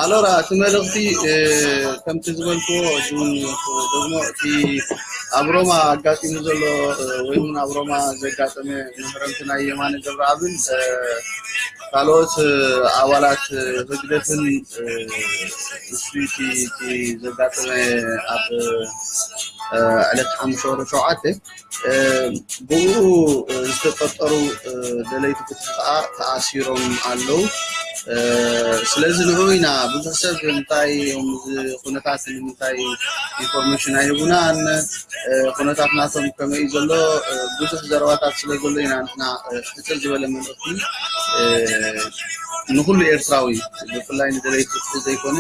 ኣሎራ፣ እቲ መልእኽቲ፣ እ፣ ከምቲ ዝበልክዎ፣ እዚ እውን ደግሞ እቲ ኣብ ሮማ ኣጋጢሙ ዘሎ፣ እ፣ ወይ እውን ኣብ ሮማ ዘጋጠመ ምህረምቲ ናይ የማነ ገብረኣብን፣ እ፣ ካልኦት፣ እ፣ ኣባላት፣ እ፣ ህግደፍን፣ እ፣ እሱ እቲ፣ እቲ ዘጋጠመ ኣብ፣ እ፣ ዕለት ሓሙሽተ ወርሒ ሸውዓተ፣ እ፣ ብኡ፣ እ፣ ዝተጠርጠሩ፣ እ፣ ደለይቲ ፍትሒ ከዓ ተኣሲሮም ኣለዉ። እ፣ ስለዚ ንዑ ኢና ብዙሕ ሰብ እንታይ እዮም እዚ ኩነታት ንምንታይ ኢንፎርሜሽን ኣይህቡናን፣ እ፣ ኩነታት ናቶም ከመይ እዩ ዘሎ፣ እ፣ ብዙሕ ዘረባታት ስለ ዘሎ ኢና ንሕና፣ እ፣ ሕፅር ዝበለ መልእኽቲ፣ እ፣ ንኩሉ ኤርትራዊ ብፍላይ ንደለይቲ ፍትሒ ዘይኮነ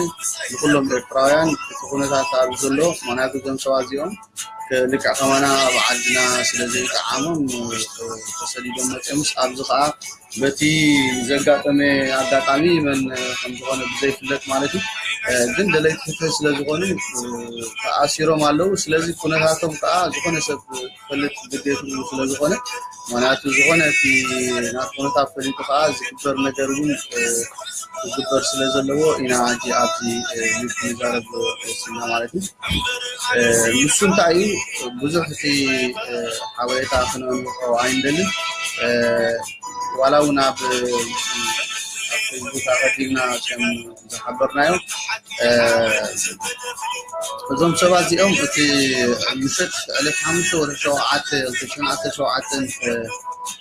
ንኩሎም ኤርትራውያን እቲ ኩነታት ኣብ ዘሎ ምክንያቱ እዞም ሰባት እዚኦም ልክዕ ከማና ኣብ ዓድና ስለ ዘይጠዓሞም ተሰዲዶም መፅኦምስ ኣብዚ ከዓ በቲ ዘጋጠመ ኣጋጣሚ መን ከም ዝኾነ ብዘይፍለጥ ማለት እዩ። ግን ደለይቲ ፍትሒ ስለ ዝኾኑ ተኣሲሮም ኣለዉ። ስለዚ ኩነታቶም ከዓ ዝኾነ ሰብ ክፈልጥ ግዴትኡ ስለ ዝኾነ ምክንያቱ ዝኾነ እቲ ናቲ ኩነታት ፈሊጡ ከዓ ዝግበር ነገር እውን ክግበር ስለ ዘለዎ ኢና ሕጂ ኣብዚ ዩቱብ ንዛረብ ስና ማለት እዩ። እ፣ ንሱ እንታይ እዩ ብዙሕ እቲ፣ እ፣ ሓበሬታ ክነንውሖ ኣይንደልን። እ፣ ዋላ እውን ኣብ፣ ኣብ ፌስቡክ ኣቐዲምና ከም ዝሓበርናዮ፣ እ፣ እዞም ሰባት እዚኦም እቲ ምሸት ዕለት ሓሙሽተ ወርሒ ሸውዓተ ክልተ ሽሕን ዓሰርተ ሸውዓተን፣ እ፣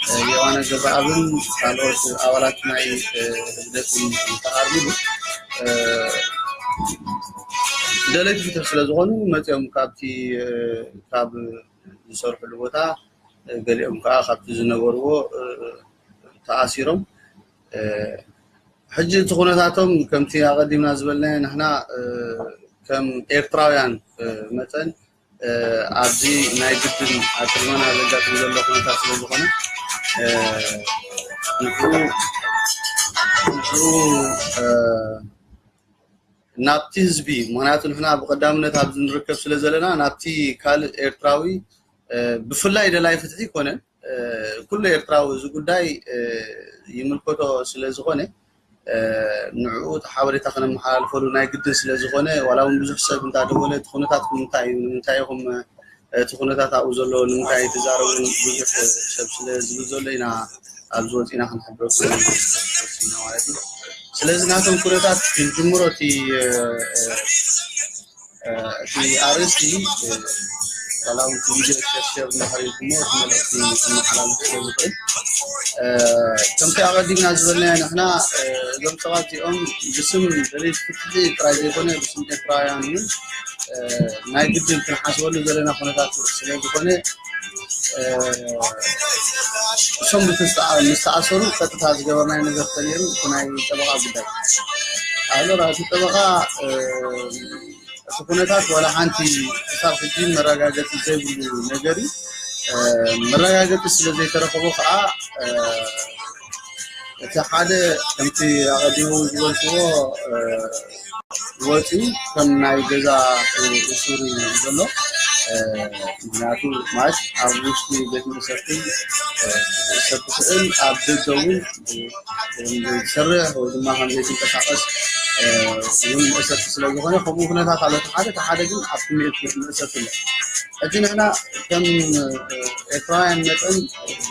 እ፣ የዋነ ገብረኣብን ካልኦት ኣባላት ናይ፣ እ፣ ህግደፍን ተቓርቢሉ፣ እ፣ ደለይቲ ፍትሒ ስለ ዝኾኑ መፂኦም ካብቲ፣ እ፣ ካብ ዝሰርሕሉ ቦታ፣ እ፣ ገሊኦም ከዓ ካብቲ ዝነበርዎ፣ እ፣ ተኣሲሮም፣ እ፣ ሕጂ እቲ ኩነታቶም ከምቲ ኣቐዲምና ዝበልናዮ ንሕና፣ እ፣ ከም ኤርትራውያን፣ እ፣ መጠን፣ እ፣ ኣብዚ ናይ ግድን ኣብ ቅድመና ዘጋጥም ዘሎ ኩነታት ስለ ዝኾነ፣ እ፣ ንዕኡ፣ ንዕኡ፣ እ፣ ናብቲ ህዝቢ፣ ምክንያቱ ንሕና ብቐዳምነት ኣብዚ ንርከብ ስለ ዘለና፣ ናብቲ ካልእ ኤርትራዊ፣ እ፣ ብፍላይ ደላይ ፍትሒ ይኮነን፣ እ፣ ኩሉ ኤርትራዊ እዚ ጉዳይ፣ እ፣ ይምልከቶ ስለ ዝኾነ፣ እ፣ ንዕኡ እቲ ሓበሬታ ከነመሓላልፈሉ ናይ ግድን ስለ ዝኾነ፣ ዋላ እውን ብዙሕ ሰብ እንዳደወለ፣ እቲ ኩነታትኩም እንታይ እዩ? ንምንታይ ኢኹም፣ እ፣ እቲ ኩነታት ኣብኡ ዘሎ ንምንታይ ኣይትዛረቡን? ብዙሕ ሰብ ስለ ዝብል ዘሎ ኢና ኣብዚ ወፂና ክንሕብረኩም ወሲና ማለት እዩ። ስለዚ ናቶም ኩነታት ክንጅምሮ እቲ፣ እ፣ እ፣ እቲ ኣርእስቲ፣ እ፣ ዋላ እውን እቲ ቪድዮ ሸር ሸር እንዳሃልኩሞ እቲ መልእኽቲ ክመሓላለፍ ስለ ዝኽእል፣ እ፣ ከምቲ ኣቐዲምና ዝበልናዮ ንሕና፣ እ፣ እዞም ሰባት እዚኦም ብስም ደለይቲ ፍትሒ ጥራይ ዘይኮነ ብስም ኤርትራውያን እውን፣ እ፣ ናይ ግድን ክንሓስበሉ ዘለና ኩነታት ስለ ዝኾነ፣ እ፣ እሶም ምስ ተኣ-፣ ምስ ተኣሰሩ ቀጥታ ዝገበርናዮ ነገር ተነይሩ እቲ ናይ ጠበቓ ጉዳይ። ኣሎራ፣ እቲ ጠበቓ፣ እ፣ እቲ ኩነታት ዋላ ሓንቲ ክሳብ ሕጂ መረጋገፂ ዘይብሉ ነገር እዩ። እ፣ መረጋገፂ ስለ ዘይተረኸቦ ከዓ፣ እ፣ እቲ ሓደ ከምቲ ኣቐዲሙ ዝበልክዎ፣ እ፣ ወፂኡ ከም ናይ ገዛ እሱር እዩ ዘሎ። እ፣ ምክንያቱ ማለት ኣብ ውሽጢ ቤት ማእሰርቲ፣ እ፣ ሰብ ክስእን ኣብ ደገ እውን፣ እ፣ ከም ዘይትሰርሕ ወይ ድማ ከም ዘይትንቀሳቐስ፣ እ፣ እውን መእሰርቲ ስለ ዝኾነ ከምኡ ኩነታት ኣሎ። እቲ ሓደ፣ እቲ ሓደ ግን ኣብ ስምዒት ቤት ማእሰርቲ ኣሎ። ሕጂ ንሕና ከም፣ እ፣ ኤርትራውያን መጠን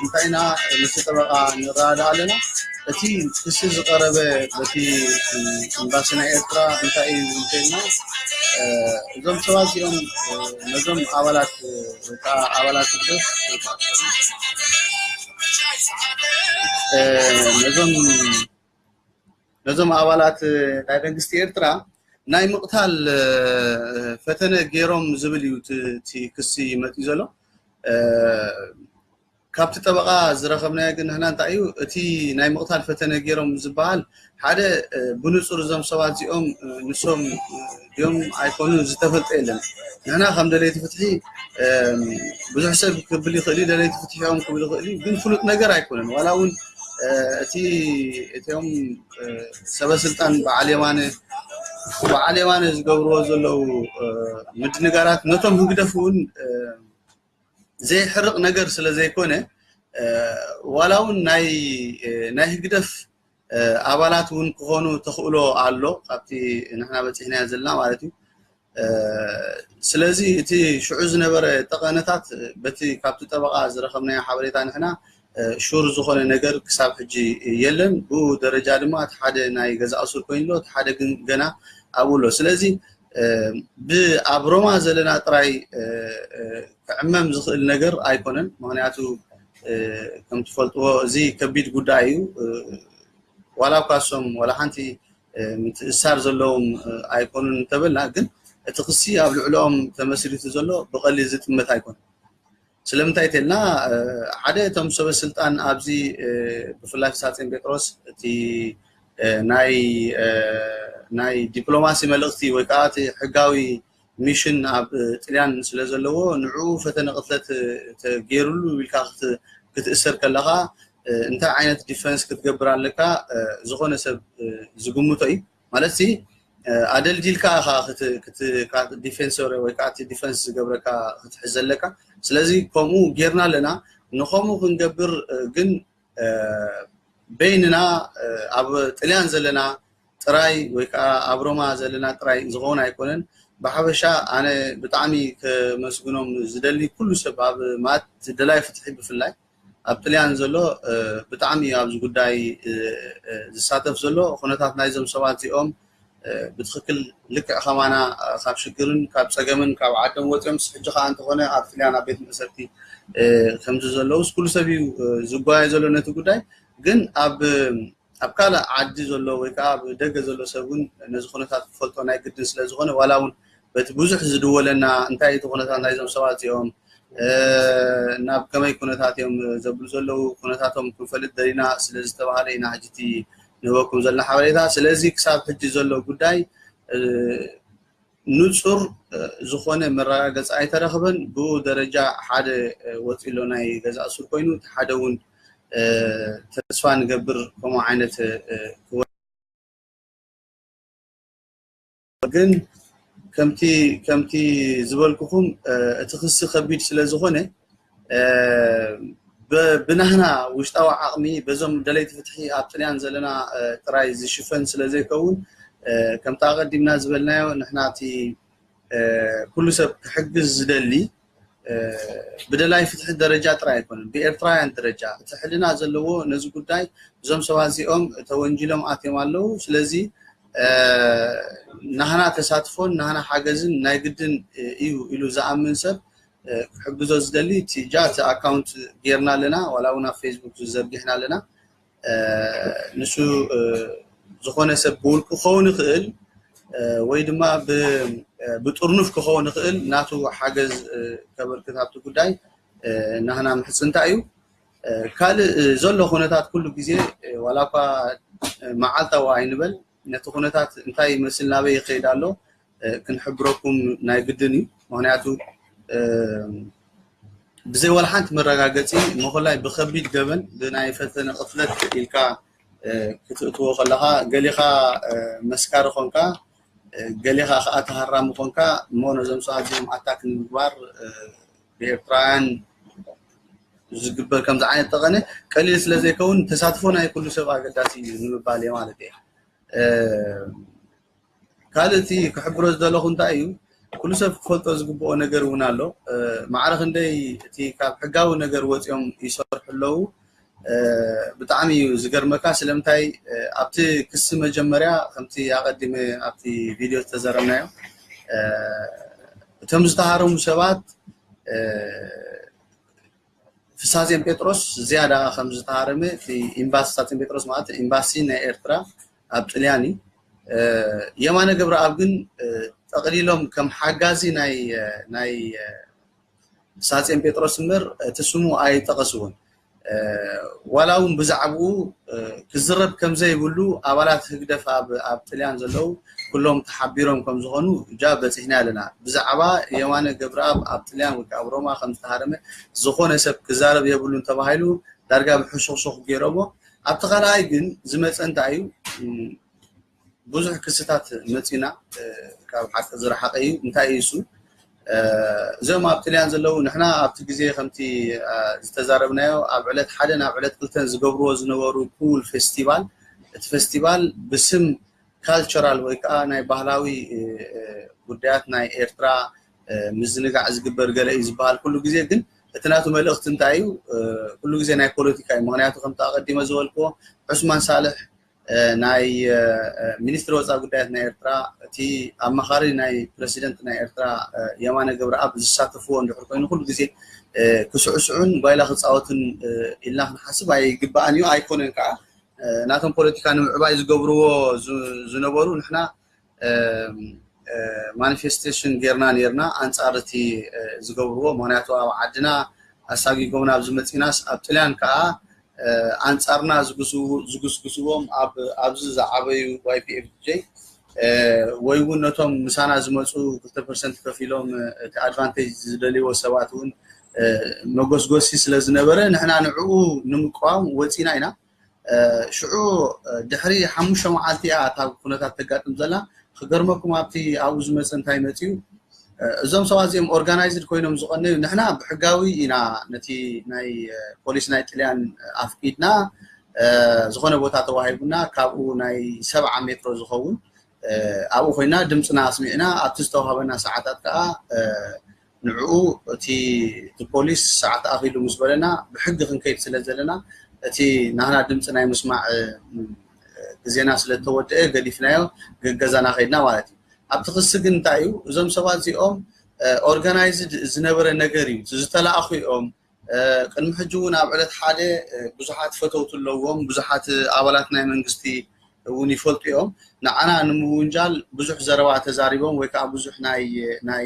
እንታይ ኢና ምስ ጠበቓ ንረዳዳእ ኣለና? እቲ ክሲ ዝቐረበ በቲ ኤምባሲ ናይ ኤርትራ እንታይ እዩ እንተኢልና፣ እ፣ እዞም ሰባት እዚኦም፣ እ፣ ነዞም ኣባላት፣ እ፣ ወይ ከዓ ኣባላት ህግደፍ፣ እ፣ ነዞም፣ ነዞም ኣባላት፣ እ፣ ናይ መንግስቲ ኤርትራ ናይ ምቕታል፣ እ፣ ፈተነ ገይሮም ዝብል እዩ እቲ፣ እቲ ክሲ መፂኡ ዘሎ። እ፣ ካብቲ ጠበቓ ዝረኸብናዮ ግን ንሕና እንታይ እዩ፣ እቲ ናይ ምቕታል ፈተነ ገይሮም ዝበሃል ሓደ፣ እ፣ ብንጹር እዞም ሰባት እዚኦም፣ እ፣ ንሶም፣ እ፣ ድዮም ኣይኮኑን ዝተፈልጠ የለን። ንሕና ከም ደለይቲ ፍትሒ፣ እ፣ ብዙሕ ሰብ ክብል ይኽእል እዩ፣ ደለይቲ ፍትሒ እዮም ክብል ይኽእል እዩ፣ ግን ፍሉጥ ነገር ኣይኮነን። ዋላ እውን እቲ እቶም ሰበስልጣን በዓል የማነ በዓል የማነ ዝገብርዎ ዘለዉ ምድንጋራት ነቶም ህግደፍ እውን ዘይሕርቕ ነገር ስለ ዘይኮነ፣ ዋላ እውን ናይ ናይ ህግደፍ ኣባላት እውን ክኾኑ ተኽእሎ ኣሎ ካብቲ ንሕና በፂሕናዮ ዘለና ማለት እዩ። ስለዚ እቲ ሽዑ ዝነበረ ጠቐነታት በቲ ካብቲ ጠበቓ ዝረኸብናዮ ሓበሬታ ንሕና ሹር ዝኾነ ነገር ክሳብ ሕጂ የለን። ብኡ ደረጃ ድማ እቲ ሓደ ናይ ገዛ እሱር ኮይኑ ኣሎ፣ እቲ ሓደ ግን ገና ኣብኡ ኣሎ። ስለዚ ብኣብ ሮማ ዘለና ጥራይ ክዕመም ዝኽእል ነገር ኣይኮነን። ምኽንያቱ ከም ትፈልጥዎ እዚ ከቢድ ጉዳይ እዩ። ዋላ እኳ እሶም ዋላ ሓንቲ ምትእሳር ዘለዎም ኣይኮኑን እንተበልና፣ ግን እቲ ክሲ ኣብ ልዕሊኦም ተመስሪቱ ዘሎ ብቐሊል ዝጥመት ኣይኮነን። ስለምንታይ ተልና ሓደ እቶም ሰበ ስልጣን ኣብዚ ብፍላይ ሳጼን ጴጥሮስ እቲ ናይ ናይ ዲፕሎማሲ መልእኽቲ ወይ ከዓ እቲ ሕጋዊ ሚሽን ኣብ ጥልያን ስለ ዘለዎ ንዕኡ ፈተነ ቅትለት ተገይሩሉ ኢልካ ክትእሰር ከለኻ እንታይ ዓይነት ዲፈንስ ክትገብር ኣለካ ዝኾነ ሰብ ዝግምቶ እዩ። ማለት ሲ ኣደልዲልካ ኢኻ ዲፌንሰር ወይ ከዓ ዲፈንስ ዝገብረካ ክትሕዝ ዘለካ። ስለዚ ከምኡ ጌርና ኣለና። ንኸምኡ ክንገብር ግን በይንና ኣብ ጥልያን ዘለና ጥራይ ወይ ከዓ ኣብ ሮማ ዘለና ጥራይ ዝኸውን ኣይኮነን። ብሓፈሻ ኣነ ብጣዕሚ ከመስግኖም ዝደሊ ኩሉ ሰብ ኣብ ማት ደላይ ፍትሒ ብፍላይ ኣብ ጥልያን ዘሎ ብጣዕሚ ኣብዚ ጉዳይ ዝሳተፍ ዘሎ ኩነታት ናይዞም ሰባት እዚኦም ብትኽክል ልክዕ ከማና ካብ ሽግርን ካብ ፀገምን ካብ ዓዶም ወፂኦም ሕጂ ከዓ እንተኾነ ኣብ ጥልያን ኣብ ቤት መእሰርቲ ከምዚ ዘለውስ ኩሉ ሰብ እዩ ዝጓየ ዘሎ ነቲ ጉዳይ። ግን ኣብ ኣብ ካልእ ዓዲ ዘሎ ወይ ከዓ ኣብ ደገ ዘሎ ሰብ እውን ነዚ ኩነታት ክፈልጦ ናይ ግድን ስለ ዝኾነ ዋላ እውን በቲ ብዙሕ ዝድወለና እንታይ እቲ ኩነታት ናይዞም ሰባት እዚኦም ናብ ከመይ ኩነታት እዮም ዘብሉ ዘለዉ ኩነታቶም ክንፈልጥ ደሊና ስለ ዝተባሃለ ኢና ሕጂ እቲ ንህበኩም ዘለና ሓበሬታ። ስለዚ ክሳብ ሕጂ ዘሎ ጉዳይ ንፁር ዝኾነ መረጋገፂ ኣይተረኽበን። ብኡ ደረጃ ሓደ ወፂ ኣሎ ናይ ገዛ እሱር ኮይኑ እቲ ሓደ እውን ተስፋ ንገብር ከምኡ ዓይነት ግን ከምቲ ከምቲ ዝበልኩኹም እቲ ክሲ ከቢድ ስለ ዝኾነ ብናህና ውሽጣዊ ዓቕሚ በዞም ደለይቲ ፍትሒ ኣብ ጥልያን ዘለና ጥራይ ዝሽፈን ስለ ዘይከውን ከምቲ ኣቐዲምና ዝበልናዮ ንሕና እቲ ኩሉ ሰብ ክሕግዝ ዝደሊ ብደላይ ፍትሒ ደረጃ ጥራይ ኣይኮነን፣ ብኤርትራውያን ደረጃ እቲ ሕልና ዘለዎ ነዚ ጉዳይ እዞም ሰባት እዚኦም ተወንጂሎም ኣትዮም ኣለዉ። ስለዚ ናህና ተሳትፎን ናህና ሓገዝን ናይ ግድን እዩ ኢሉ ዝኣምን ሰብ ክሕግዞ ዝደሊ እቲ ጃ እቲ ኣካውንት ጌርና ኣለና፣ ዋላ እውን ኣብ ፌስቡክ ዘርጊሕና ኣለና። ንሱ ዝኾነ ሰብ ብውልቁ ክኸውን ይኽእል ወይ ድማ ብጥርኑፍ ክኸውን ይኽእል ናቱ ሓገዝ ከበርክት ኣብቲ ጉዳይ ናህና ምሕፅንታ እዩ። ካልእ ዘሎ ኩነታት ኩሉ ግዜ ዋላ እኳ መዓልታዊ ኣይንበል ነቲ ኩነታት እንታይ ይመስል ናበይ ይኸይድ ኣሎ ክንሕብረኩም ናይ ግድን እዩ። ምክንያቱ ብዘይ ዋላ ሓንቲ መረጋገፂ መኮላይ ብከቢድ ገበን ብናይ ፈተነ ቅትለት ኢልካ ክትእትዎ ከለካ ገሊካ መስካሪ ኮንካ ገሊካ ከዓ ተሃራሚ ኮንካ እሞ ነዞም ሰባት እዚኦም ኣታክ ንምግባር ብኤርትራውያን ዝግበር ከምዚ ዓይነት ጠቐነ ቀሊል ስለ ዘይከውን ተሳትፎ ናይ ኩሉ ሰብ ኣገዳሲ እዩ ንምባል እየ ማለት እየ። ካልእ እቲ ክሕብሮ ዝደለኹ እንታይ እዩ፣ ኩሉ ሰብ ክፈልጦ ዝግብኦ ነገር እውን ኣሎ። ማዕረ ክንደይ እቲ ካብ ሕጋዊ ነገር ወፂኦም ይሰርሑ ኣለዉ። ብጣዕሚ እዩ ዝገርመካ። ስለምንታይ ኣብቲ ክሲ መጀመርያ ከምቲ ኣቐዲመ ኣብቲ ቪድዮ ዝተዘረብናዮ እቶም ዝተሃረሙ ሰባት ሳጼን ጴጥሮስ ዝያዳ ከም ዝተሃረመ እቲ ኤምባሲ ሳጼን ጴጥሮስ ማለት ኤምባሲ ናይ ኤርትራ ኣብ ጥልያን እዩ። የማነ ገብረኣብ ግን ጠቕሊሎም ከም ሓጋዚ ናይ ናይ ሳጼን ጴጥሮስ እምበር እቲ ስሙ ኣይጠቐስዎን። ዋላ እውን ብዛዕባኡ ክዝረብ ከም ዘይብሉ ኣባላት ህግደፍ ኣብ ኣብ ጥልያን ዘለዉ ኩሎም ተሓቢሮም ከም ዝኾኑ እጃ በፂሕና ኣለና። ብዛዕባ የማነ ገብረኣብ ኣብ ጥልያን ወይ ከዓ ኣብ ሮማ ከም ዝተሃረመ ዝኾነ ሰብ ክዛረብ የብሉን ተባሂሉ ዳርጋ ብሕሹኽሹኽ ገይሮሞ። ኣብቲ ካልኣይ ግን ዝመፀ እንታይ እዩ? ብዙሕ ክስታት መፂና፣ ካብ ሓቂ ዝረሓቐ እዩ። እንታይ እዩ እሱ? እዞም ኣብ ጥልያን ዘለዉ፣ ንሕና ኣብቲ ግዜ ከምቲ ዝተዛረብናዮ ኣብ ዕለት ሓደ ናብ ዕለት ክልተን ዝገብርዎ ዝነበሩ ኩል ፌስቲቫል፣ እቲ ፌስቲቫል ብስም ካልቸራል ወይ ከዓ ናይ ባህላዊ ጉዳያት ናይ ኤርትራ ምዝንጋዕ ዝግበር ገለ እዩ ዝበሃል ኩሉ ግዜ። ግን እቲ ናቱ መልእኽቲ እንታይ እዩ? ኩሉ ግዜ ናይ ፖለቲካ እዩ። ምክንያቱ ከምቲ ኣቐዲመ ዝበልክዎ፣ ዑስማን ሳልሕ ናይ ሚኒስትሪ ወፃኢ ጉዳያት ናይ ኤርትራ፣ እቲ ኣማኻሪ ናይ ፕረሲደንት ናይ ኤርትራ የማነ ገብረኣብ ዝሳተፍዎ እንድሕር ኮይኑ ኩሉ ግዜ ክስዕስዑን ጓይላ ክፃወቱን ኢልና ክንሓስብ ኣይግባእን እዩ። ኣይኮነን ከዓ ናቶም ፖለቲካ ንምዕባይ ዝገብርዎ ዝነበሩ ንሕና ማኒፌስቴሽን ጌርና ኔርና ኣንፃር እቲ ዝገብርዎ። ምክንያቱ ኣብ ዓድና ኣሳጊጎምና ኣብዚ መፂናስ ኣብ ጥልያን ከዓ ኣንፃርና ዝጉስጉስዎም ኣብዚ ዝዓበዩ ዋይ ፒ ኤፍ ጂ ወይ እውን ነቶም ምሳና ዝመፁ ክልተ ፐርሰንት ከፊሎም እቲ ኣድቫንቴጅ ዝደልይዎ ሰባት እውን መጎስጎሲ ስለ ዝነበረ ንሕና ንዕኡ ንምቅዋም ወፂና ኢና። ሽዑ ድሕሪ ሓሙሽተ መዓልቲ እያ እታ ኩነታት ተጋጥም ዘላ። ክገርመኩም ኣብቲ ኣብኡ ዝመፀ እንታይ መፅዩ፣ እዞም ሰባት እዚኦም ኦርጋናይዝድ ኮይኖም ዝቐነዩ ንሕና ብሕጋዊ ኢና ነቲ ናይ ፖሊስ ናይ ጥልያን ኣፍቂድና ዝኾነ ቦታ ተዋሂቡና ካብኡ ናይ ሰብዓ ሜትሮ ዝኸውን ኣብኡ ኮይና ድምፅና ኣስሚዕና ኣብቲ ዝተዋሃበና ሰዓታት ከዓ ንዕኡ እቲ እቲ ፖሊስ ሰዓት ኣኺሉ ምስ በለና ብሕጊ ክንከይድ ስለ ዘለና እቲ ናህና ድምፂ ናይ ምስማዕ ግዜና ስለ ዝተወደአ ገዲፍናዮ ገገዛና ከይድና ማለት እዩ። ኣብቲ ክሲ ግን እንታይ እዩ እዞም ሰባት እዚኦም ኦርጋናይዝድ ዝነበረ ነገር እዩ። ዝተላእኹ እዮም። ቅድሚ ሕጂ እውን ኣብ ዕለት ሓደ ብዙሓት ፈተውቲ ኣለዎም፣ ብዙሓት ኣባላት ናይ መንግስቲ እውን ይፈልጡ እዮም። ንዓና ንምውንጃል ብዙሕ ዘረባ ተዛሪቦም ወይ ከዓ ብዙሕ ናይ ናይ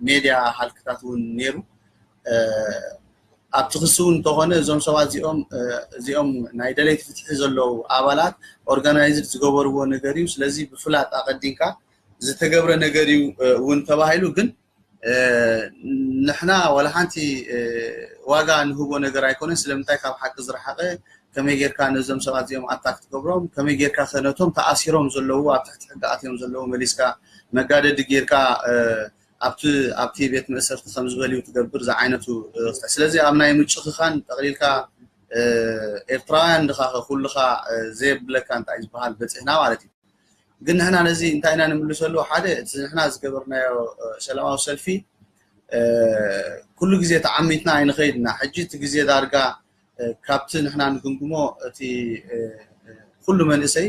ሜድያ ሃልክታት እውን ነይሩ። ኣብቲ ክሲ እውን እንተኾነ እዞም ሰባት እዚኦም እዚኦም ናይ ደለይቲ ፍትሒ ዘለዉ ኣባላት ኦርጋናይዝድ ዝገበርዎ ነገር እዩ። ስለዚ ብፍላጥ ኣቐዲምካ ዝተገብረ ነገር እዩ እውን ተባሂሉ ግን ንሕና ዋላ ሓንቲ ዋጋ ንህቦ ነገር ኣይኮነን። ስለምንታይ ካብ ሓቂ ዝረሓቐ ከመይ ጌርካ ነዞም ሰባት እዚኦም ኣታክ ትገብሮም፣ ከመይ ጌርካ ከ ነቶም ተኣሲሮም ዘለዉ ኣብ ትሕቲ ሕጊ ኣትዮም ዘለዉ መሊስካ መጋደዲ ጌርካ ኣብቲ ኣብቲ ቤት መእሰርቲ ከም ዝበልዩ ትገብር ዝዓይነቱ ክስታይ። ስለዚ ኣብ ናይ ምጭኽኻን ጠቕሊልካ ኤርትራውያን ድኻ ኩልኻ ዘየብለካ እንታይ ዝበሃል በፂሕና ማለት እዩ። ግን ንሕና ነዚ እንታይ ኢና ንምልሰሉ? ሓደ እቲ ንሕና ዝገበርናዮ ሰላማዊ ሰልፊ ኩሉ ግዜ ተዓሚትና ኣይንኸይድና። ሕጂ እቲ ግዜ ዳርጋ ካብቲ ንሕና ንግምግሞ እቲ ኩሉ መንእሰይ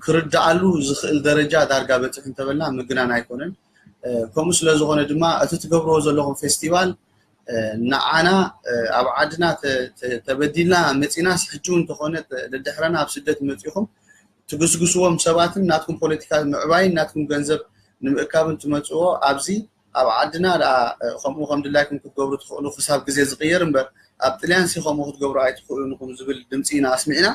ክርድኣሉ ዝኽእል ደረጃ ዳርጋ በፂሑ እንተበልና ምግናን ኣይኮነን። ከምኡ ስለ ዝኾነ ድማ እቲ ትገብርዎ ዘለኹም ፌስቲቫል ንዓና ኣብ ዓድና ተበዲልና መፂናስ ሕጂ እውን እንተኾነ ደድሕረና ኣብ ስደት መፂኹም ትግስግስዎም ሰባትን ናትኩም ፖለቲካ ምዕባይን ናትኩም ገንዘብ ንምእካብን ትመፅዎ ኣብዚ ኣብ ዓድና ደኣ ከምኡ ከም ድላይኩም ክትገብሩ ትኽእሉ ክሳብ ግዜ ዝቕየር እምበር ኣብ ጥልያን ሲ ከምኡ ክትገብሩ ኣይትኽእሉን ኢኹም ዝብል ድምፂ ኢና ኣስሚዕና።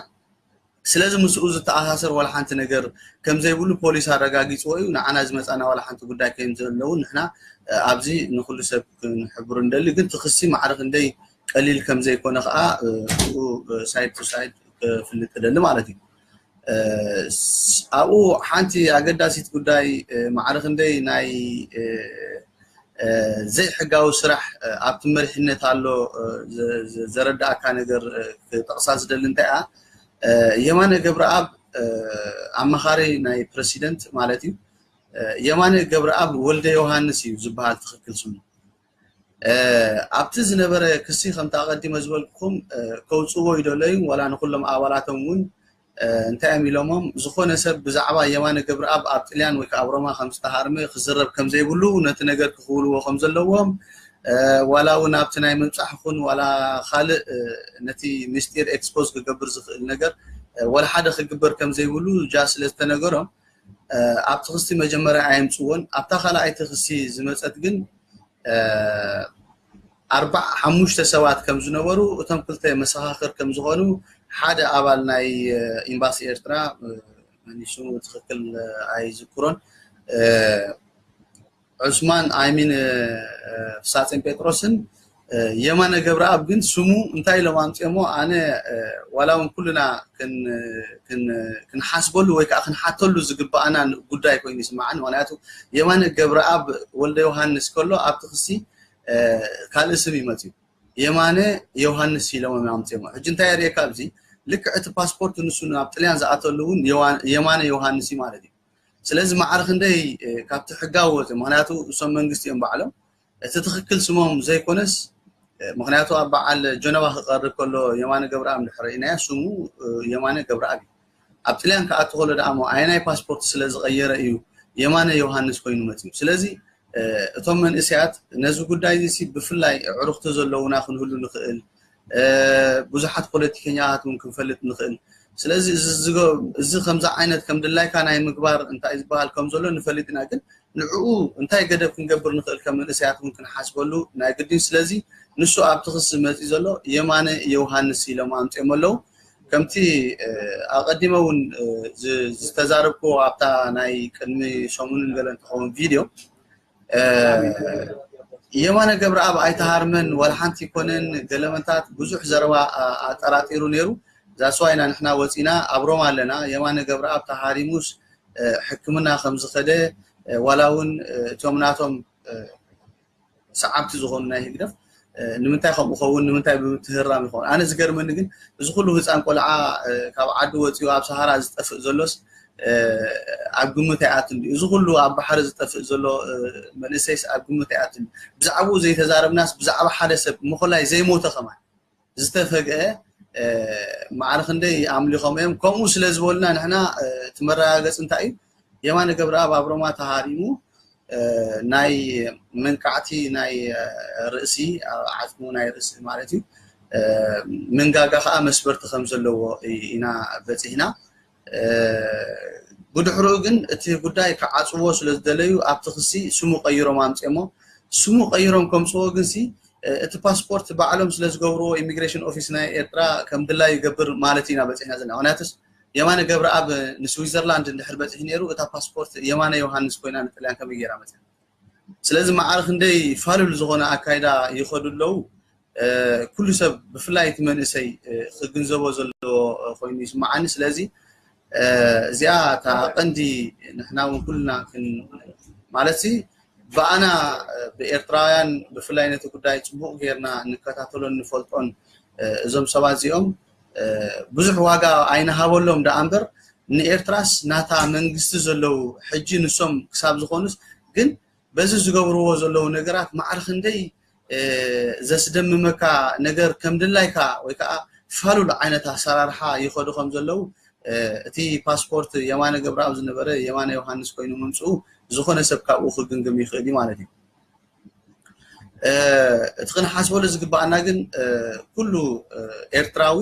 ስለዚ ምስኡ ዝተኣሳሰር ዋላ ሓንቲ ነገር ከም ዘይብሉ ፖሊስ ኣረጋጊፅዎ እዩ። ንዓና ዝመፃና ዋላ ሓንቲ ጉዳይ ከም ዘለውን ንሕና ኣብዚ ንኩሉ ሰብ ክንሕብሩ ንደሊ። ግን እቲ ክሲ ማዕረ ክንደይ ቀሊል ከም ዘይኮነ ከዓ ብኡ ሳይድ ቱ ሳይድ ክፍልጥ እደሊ ማለት እዩ። ኣብኡ ሓንቲ ኣገዳሲት ጉዳይ ማዕረ ክንደይ ናይ ዘይሕጋዊ ስራሕ ኣብቲ መሪሕነት ኣሎ ዘረዳእካ ነገር ክጠቕሳ ዝደሊ እንታይ እያ? የማነ ገብረኣብ ኣማኻሪ ናይ ፕረሲደንት ማለት እዩ። የማነ ገብረኣብ ወልደ ዮሃንስ እዩ ዝበሃል ትኽክል ስሙ። ኣብቲ ዝነበረ ክሲ ከምቲ ኣቐዲመ ዝበልኩኹም ከውፅዎ ይደለዩ ዋላ ንኩሎም ኣባላቶም እውን እንታይ እዮም ኢሎሞም? ዝኾነ ሰብ ብዛዕባ የማነ ገብረኣብ ኣብ ጥልያን ወይ ከዓ ኣብ ሮማ ከም ዝተሃርመ ክዝረብ ከም ዘይብሉ ነቲ ነገር ክኽውልዎ ከም ዘለዎም ዋላ እውን ኣብቲ ናይ ምብፃሕ ኹን ዋላ ካልእ ነቲ ምስጢር ኤክስፖዝ ክገብር ዝኽእል ነገር ዋላ ሓደ ክግበር ከም ዘይብሉ ጃ ስለ ዝተነገሮም ኣብቲ ክሲ መጀመርያ ኣየምፅዎን ኣብታ ካልኣይቲ ክሲ ዝመፀት ግን ኣርባዓ ሓሙሽተ ሰባት ከም ዝነበሩ እቶም ክልተ መሰኻኽር ከም ዝኾኑ ሓደ ኣባል ናይ ኤምባሲ ኤርትራ መኒሱ ትኽክል ኣይዝክሮን ዑስማን ኣይሚን ፍሳፅን ጴጥሮስን የማነ ገብረኣብ ግን ስሙ እንታይ ኢሎም ኣምፅኦሞ? ኣነ ዋላ እውን ኩልና ክንሓስበሉ ወይ ከዓ ክንሓተሉ ዝግባኣና ጉዳይ ኮይኑ ይስማዓኒ። ምክንያቱ የማነ ገብረኣብ ወልደ ዮሃንስ ከሎ ኣብቲ ክሲ ካልእ ስም ይመፅዩ። የማነ ዮሃንስ ኢሎም ኣምፅኦሞ። ሕጂ እንታይ የርእየካ ኣብዚ? ልክዕ እቲ ፓስፖርት ንሱ ናብ ጥልያን ዝኣተሉ እውን የማነ ዮሃንስ እዩ ማለት እዩ። ስለዚ ማዕረ ክንደይ ካብቲ ሕጋዊ ወፂ? ምክንያቱ እሶም መንግስቲ እዮም ባዕሎም። እቲ ትኽክል ስሞም ዘይኮነስ፣ ምክንያቱ ኣብ በዓል ጀነባ ክቐርብ ከሎ የማነ ገብረኣብ እንድሕር ርኢናዮ ስሙ የማነ ገብረኣብ እዩ። ኣብ ጥልያን ክኣቱ ከሎ ደኣ እሞ ኣየናይ ፓስፖርት ስለ ዝቐየረ እዩ የማነ ዮሃንስ ኮይኑ መፅዩ? ስለዚ እቶም መንእሰያት ነዚ ጉዳይ እዚ ብፍላይ ኣዕሩኽቲ ዘለውና ክንህሉ ንኽእል፣ ብዙሓት ፖለቲከኛታት እውን ክንፈልጥ ንኽእል። ስለዚ እዚ ከምዚ ዓይነት ከም ድላይካ ናይ ምግባር እንታይ ዝበሃል ከም ዘሎ ንፈልጥ ኢና፣ ግን ንዕኡ እንታይ ገደብ ክንገብር ንኽእል ከም መንእሰያት እውን ክንሓስበሉ ናይ ግድን። ስለዚ ንሱ ኣብቲ ክሲ መፂ ዘሎ የማነ ዮሃንስ ኢሎም ኣምፅኦም ኣለዉ። ከምቲ ኣቐዲመ እውን ዝተዛረብክዎ ኣብታ ናይ ቅድሚ ሰሙንን ገለ እንትኸውን ቪድዮ የማነ ገብረኣብ ኣይተሃርመን ዋላ ሓንቲ ይኮነን ገለመንታት ብዙሕ ዘረባ ኣጠራጢሩ ነይሩ። ዛስዋይና ንሕና ወፂና ኣብ ሮማ ኣለና። የማነ ገብረኣብ ተሃሪሙስ ሕክምና ከምዝኸደ ዋላ እውን እቶም ናቶም ሰዓብቲ ዝኾኑ ናይ ህግደፍ ንምንታይ ከምኡ ኸውን? ንምንታይ ብምትህራም ይኸውን? ኣነ ዝገርመኒ ግን እዚ ኩሉ ህፃን ቆልዓ ካብ ዓዱ ወፂኡ ኣብ ሰሃራ ዝጠፍእ ዘሎስ ኣብ ግምት ኣይኣትን ድዩ? እዚ ኩሉ ኣብ ባሕሪ ዝጠፍእ ዘሎ መንእሰይስ ኣብ ግምት ኣይኣትን ድዩ? ብዛዕባኡ ዘይተዛረብናስ ብዛዕባ ሓደ ሰብ ምኹላይ ዘይሞተ ከማን ዝተፈግአ ማዕረ ክንደይ ኣምሊኾም እዮም። ከምኡ ስለ ዝበሉና ንሕና እቲ መረጋገፂ እንታይ እዩ? የማነ ገብረኣብ ኣብ ሮማ ተሃሪሙ ናይ መንቃዕቲ ናይ ርእሲ ዓፅሙ ናይ ርእሲ ማለት እዩ። መንጋጋ ከዓ መስበርቲ ከም ዘለዎ ኢና በፂሕና። ብድሕሪኡ ግን እቲ ጉዳይ ክዓፅዎ ስለ ዝደለዩ ኣብቲ ክሲ ስሙ ቀይሮም ኣምፅኦሞ። ስሙ ቀይሮም ከምፅዎ ግንሲ እቲ ፓስፖርት ባዕሎም ስለ ዝገብርዎ ኢሚግሬሽን ኦፊስ ናይ ኤርትራ ከም ድላዩ ይገብር ማለት ኢና በፂሕና ዘለና። ምክንያቱስ የማነ ገብረኣብ ንስዊዘርላንድ እንድሕር በፂሑ ነይሩ እታ ፓስፖርት የማነ ዮሃንስ ኮይና ንጥልያን ከመይ ገይራ መፅያ? ስለዚ ማዕረ ክንደይ ፋሉል ዝኾነ ኣካይዳ ይኸዱ ኣለዉ። ኩሉ ሰብ ብፍላይ እቲ መንእሰይ ክግንዘቦ ዘለዎ ኮይኑ ይስማዓኒ። ስለዚ እዚኣ እታ ቀንዲ ንሕና እውን ኩልና ማለት ሲ ብኣና ብኤርትራውያን ብፍላይ ነቲ ጉዳይ ፅቡቕ ጌርና እንከታተሎን ንፈልጦን እዞም ሰባት እዚኦም ብዙሕ ዋጋ ኣይንሃበሎም ደኣ እምበር ንኤርትራስ ናታ መንግስቲ ዘለዉ ሕጂ ንሶም ክሳብ ዝኾኑስ ግን በዚ ዝገብርዎ ዘለዉ ነገራት ማዕረ ክንደይ ዘስደምመካ ነገር ከም ድላይካ ወይ ከዓ ፋሉል ዓይነት ኣሰራርሓ ይኸዱ ከም ዘለዉ እቲ ፓስፖርት የማነ ገብረኣብ ዝነበረ የማነ ዮሃንስ ኮይኑ ምምፅኡ ዝኾነ ሰብ ካብኡ ክግምግም ይኽእል እዩ ማለት እዩ። እቲ ክንሓስበሉ ዝግባኣና ግን ኩሉ ኤርትራዊ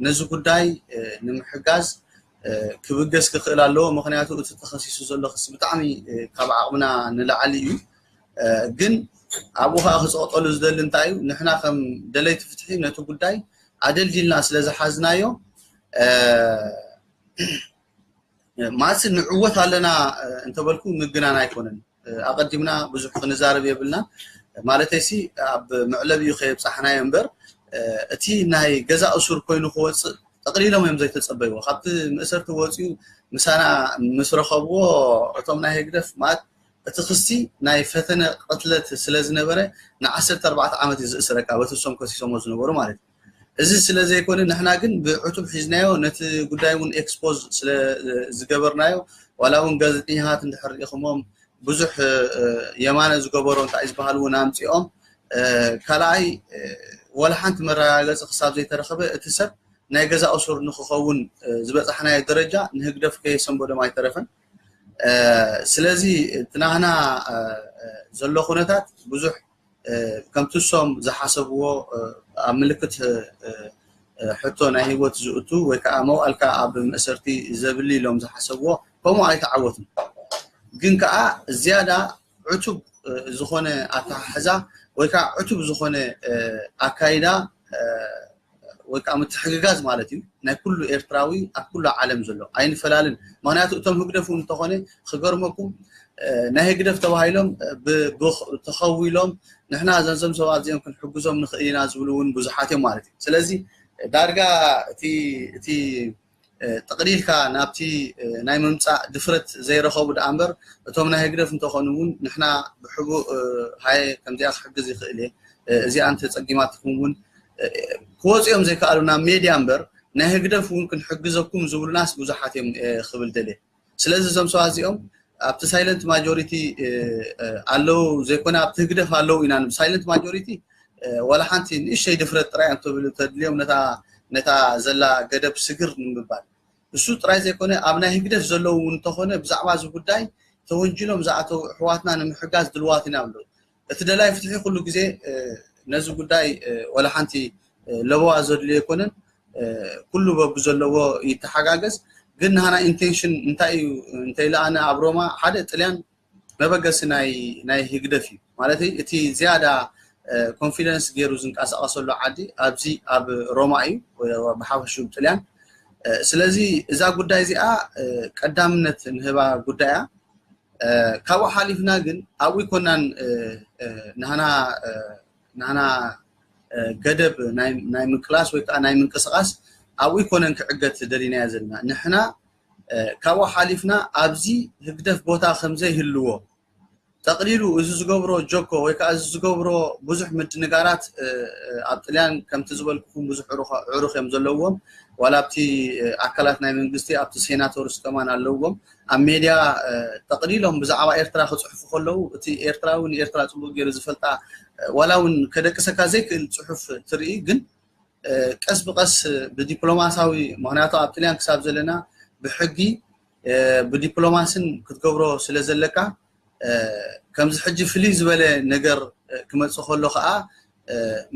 ነዚ ጉዳይ ንምሕጋዝ ክብገስ ክኽእል ኣለዎ። ምክንያቱ እቲ ተኸሲሱ ዘሎ ክሲ ብጣዕሚ ካብ ዓቕምና ንላዕሊ እዩ። ግን ኣብኡ ከዓ ክፅቕጠሉ ዝደሊ እንታይ እዩ? ንሕና ከም ደለይቲ ፍትሒ ነቲ ጉዳይ ኣደልዲልና ስለ ዝሓዝናዮ ማለት ንዕወት ኣለና እንተበልኩ ምግናን ኣይኮነን። ኣቐዲምና ብዙሕ ክንዛረብ የብልና። ማለተይሲ ኣብ መዕለቢኡ ከየብፃሕናዮ እምበር እቲ ናይ ገዛ እሱር ኮይኑ ክወፅእ ጠቕሊሎም እዮም ዘይተፀበይዎ። ካብቲ መእሰርቲ ወፂኡ ምሳና ምስ ረኸብዎ እቶም ናይ ህግደፍ ማለት እቲ ክሲ ናይ ፈተነ ቅትለት ስለ ዝነበረ ንዓሰርተ ኣርባዕተ ዓመት እዩ ዝእስረካ በቲ እሶም ከሲሶሞ ዝነበሩ ማለት እዩ። እዚ ስለ ዘይኮነ ንሕና ግን ብዕቱብ ሒዝናዮ ነቲ ጉዳይ እውን ኤክስፖዝ ስለ ዝገበርናዮ ዋላ እውን ጋዜጠኛታት እንድሕር ርኢኹሞም ብዙሕ የማነ ዝገበሮ እንታይ ዝበሃል እውን ኣምፂኦም ካልኣይ ዋላ ሓንቲ መረጋገፂ ክሳብ ዘይተረኸበ እቲ ሰብ ናይ ገዛ እሱር ንክኸውን ዝበፃሕናዮ ደረጃ ንህግደፍ ከየሰንበዶም ኣይተረፈን። ስለዚ እቲ ናህና ዘሎ ኩነታት ብዙሕ ከምቲ እሶም ዝሓሰብዎ ኣብ ምልክት ሕቶ ናይ ህይወት ዝእቱ ወይ ከዓ መውኣልካ ኣብ መእሰርቲ ዘብል ኢሎም ዝሓሰብዎ ከምኡ ኣይተዓወቱን። ግን ከዓ ዝያዳ ዕቱብ ዝኾነ ኣተሓሕዛ ወይ ከዓ ዕቱብ ዝኾነ ኣካይዳ ወይ ከዓ ምትሕግጋዝ ማለት እዩ ናይ ኩሉ ኤርትራዊ ኣብ ኩሉ ዓለም ዘሎ ኣይንፈላልን። ምክንያቱ እቶም ህግደፍ እውን እንተኾነ ክገርመኩም ናይ ህግደፍ ተባሂሎም ተኸዊሎም ንሕና እዘንዞም ሰባት እዚኦም ክንሕግዞም ንኽእል ኢና ዝብሉ እውን ብዙሓት እዮም ማለት እዩ። ስለዚ ዳርጋ እቲ እቲ ጥቕሊልካ ናብቲ ናይ ምምፃእ ድፍረት ዘይረኸቡ ደኣ እምበር እቶም ናይ ህግደፍ እንተኾኑ እውን ንሕና ብሕቡእ ሃየ ከምዚኣ ክሕግዝ ይኽእል እየ እዚኣ እንተፀጊማትኩም እውን ክወፁ እዮም ዘይከኣሉ ናብ ሜድያ እምበር ናይ ህግደፍ እውን ክንሕግዘኩም ዝብሉናስ ብዙሓት እዮም ክብል ደልየ። ስለዚ እዞም ሰባት እዚኦም ኣብቲ ሳይለንት ማጆሪቲ ኣለዉ ዘይኮነ ኣብቲ ህግደፍ ኣለዉ ኢና ንብል። ሳይለንት ማጆሪቲ ዋላ ሓንቲ ንእሽተይ ድፍረት ጥራይ እዮም ተድልዮም ነታ ዘላ ገደብ ስግር ንምባል እሱ ጥራይ ዘይኮነ ኣብ ናይ ህግደፍ ዘለዉ እውን እንተኾነ ብዛዕባ እዚ ጉዳይ ተወንጂሎም ዝኣተዉ ኣሕዋትና ንምሕጋዝ ድልዋት ኢና ኣለዉ። እቲ ደላይ ፍትሒ ኩሉ ግዜ ነዚ ጉዳይ ዋላ ሓንቲ ለበዋ ዘድልዮ ኣይኮነን። ኩሉ በብዘለዎ ይተሓጋገዝ። ግን ንሃና ኢንቴንሽን እንታይ እዩ እንተኢለ ኣነ ኣብ ሮማ ሓደ ጥልያን መበገሲ ናይ ህግደፍ እዩ ማለት እቲ ዝያዳ ኮንፊደንስ ገይሩ ዝንቀሳቐሰሉ ዓዲ ኣብዚ ኣብ ሮማ እዩ ብሓፈሽኡ ጥልያን። ስለዚ እዛ ጉዳይ እዚኣ ቀዳምነት ንህባ ጉዳይ እያ። ካብኡ ሓሊፍና ግን ኣብኡ ይኮናን ናህና ናህና ገደብ ናይ ምቅላስ ወይ ከዓ ናይ ምንቅስቃስ ኣብኡ ይኮነን ክዕገት ደሊናዮ ዘለና ንሕና ካብኡ ሓሊፍና ኣብዚ ህግደፍ ቦታ ከምዘይህልዎ ጠቕሊሉ እዚ ዝገብሮ ጆኮ ወይ ከዓ እዚ ዝገብሮ ብዙሕ ምድንጋራት ኣብ ጥልያን ከምቲ ዝበልኩኹም ብዙሕ ዕሩኽ እዮም ዘለውዎም ዋላ ኣብቲ ኣካላት ናይ መንግስቲ ኣብቲ ሴናተርስ ከማን ኣለውዎም ኣብ ሜድያ ጠቕሊሎም ብዛዕባ ኤርትራ ክፅሕፉ ከለዉ እቲ ኤርትራዊ ንኤርትራ ፅቡቅ ገይሩ ዝፈልጣ ዋላ እውን ከደቅሰካ ዘይክእል ፅሑፍ ትርኢ ግን ቀስ ብቀስ ብዲፕሎማሳዊ ምክንያቱ ኣብ ጥልያን ክሳብ ዘለና ብሕጊ ብዲፕሎማስን ክትገብሮ ስለ ዘለካ ከምዚ ሕጂ ፍልይ ዝበለ ነገር ክመፅእ ከሎ ከዓ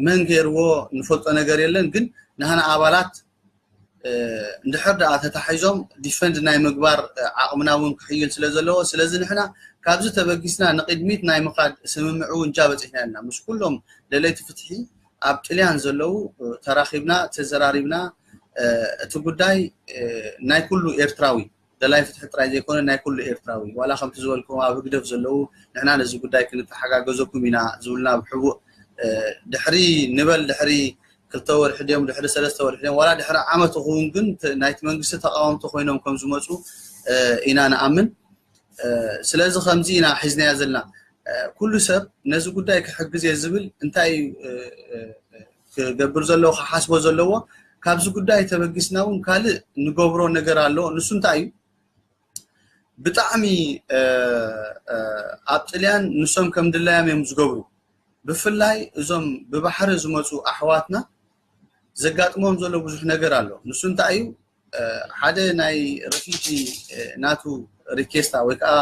መን ገይርዎ ንፈልጦ ነገር የለን ግን ንህና ኣባላት እንድሕር ደኣ ተታሒዞም ዲፈንድ ናይ ምግባር ዓቕምና እውን ክሕይል ስለ ዘለዎ ስለዚ ንሕና ካብዚ ተበጊስና ንቅድሚት ናይ ምኻድ ስምምዕ እውን ጃ በፂሕና ኣለና ምስ ኩሎም ደለይቲ ፍትሒ ኣብ ጥልያን ዘለዉ ተራኺብና ተዘራሪብና እቲ ጉዳይ ናይ ኩሉ ኤርትራዊ ደላይ ፍትሒ ጥራይ ዘይኮነ ናይ ኩሉ ኤርትራዊ ዋላ ከምቲ ዝበልኩም ኣብ ህግደፍ ዘለዉ ንሕና ነዚ ጉዳይ ክንተሓጋገዘኩም ኢና ዝብሉና ብሕቡእ ድሕሪ ንበል ድሕሪ ክልተ ወርሒ ድዮም ድሕሪ ሰለስተ ወርሒ ድዮም ዋላ ድሕሪ ዓመት ክውን ግን ናይቲ መንግስቲ ተቃወምቲ ኮይኖም ከም ዝመፁ ኢና ንኣምን ስለዚ ከምዚ ኢና ሒዝናያ ዘለና ኩሉ ሰብ ነዚ ጉዳይ ክሕግዝ እየ ዝብል እንታይ እዩ ክገብር ዘለዎ ክሓስቦ ዘለዎ ካብዚ ጉዳይ ተበጊስና እውን ካልእ ንገብሮ ነገር ኣሎ ንሱ እንታይ እዩ ብጣዕሚ ኣብ ጥልያን ንሶም ከም ድላዮም እዮም ዝገብሩ ብፍላይ እዞም ብባሕሪ ዝመፁ ኣሕዋትና ዘጋጥሞም ዘሎ ብዙሕ ነገር ኣሎ ንሱ እንታይ እዩ ሓደ ናይ ረፊጂ ናቱ ሪኬስታ ወይ ከዓ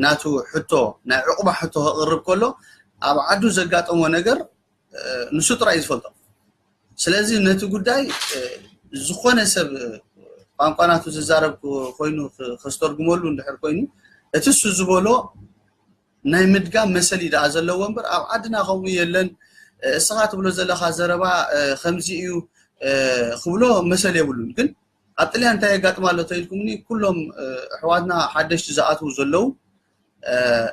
ናቱ ሕቶ ናይ ዕቁባ ሕቶ ከቅርብ ከሎ ኣብ ዓዱ ዘጋጠሞ ነገር ንሱ ጥራይ ዝፈልጦ ስለዚ ነቲ ጉዳይ ዝኾነ ሰብ ቋንቋ ናቱ ዝዛረብ ኮይኑ ከስተርጉመሉ እንድሕር ኮይኑ እቲ እሱ ዝበሎ ናይ ምድጋም መሰል እዩ ደኣ ዘለዎ እምበር ኣብ ዓድና ከምኡ የለን እስኻ ትብሎ ዘለኻ ዘረባ ከምዚ እዩ ክብሎ መሰል የብሉን ግን ኣብ ጥልያን እንታይ የጋጥም ኣሎ ተኢልኩምኒ ኩሎም ኣሕዋትና ሓደሽቲ ዝኣትዉ ዘለዉ